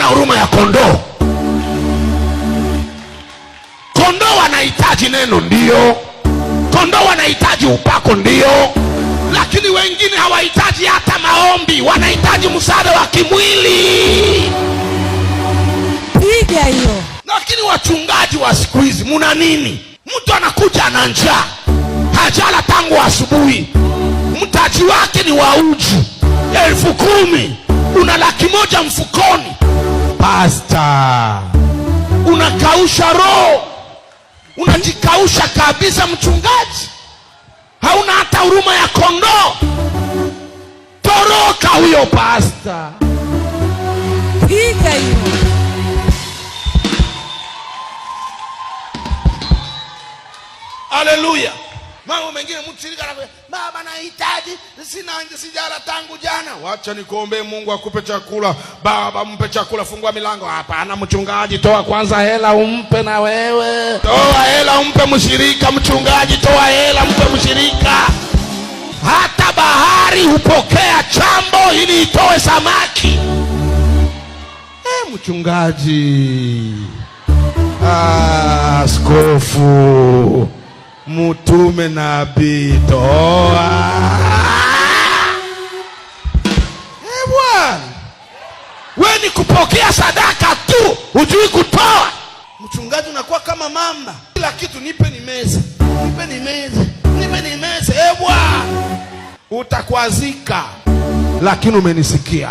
huruma ya kondoo. Kondoo wanahitaji neno, ndio. Kondoo wanahitaji upako, ndio, lakini wengine hawahitaji hata maombi, wanahitaji msaada wa kimwili. Piga hiyo. Lakini wachungaji wa siku hizi muna nini? Mtu anakuja ana njaa, hajala tangu asubuhi, mtaji wake ni wa uji 10,000, una 100,000 mfukoni, pasta, unakausha roho, unajikausha kabisa. Mchungaji, hauna hata huruma ya kondoo. Toroka huyo pasta. Piga hiyo. Haleluya. Mambo mengine mtu shirika anakuja, baba nahitaji, sina, sijala tangu jana. Wacha nikuombee Mungu akupe chakula. Baba mpe chakula, fungua milango. Hapana mchungaji, toa kwanza hela umpe na wewe. Toa hela umpe mshirika, mchungaji, toa hela mpe mshirika. Hata bahari hupokea chambo ili itoe samaki. Mchungaji, askofu, mtume, nabii, toa. Bwana, we ni kupokea sadaka tu, hujui kutoa. Mchungaji unakuwa kama mamba, kila kitu nipe ni meza, nipe ni meza, nipe ni meza. Bwana, utakwazika, lakini umenisikia.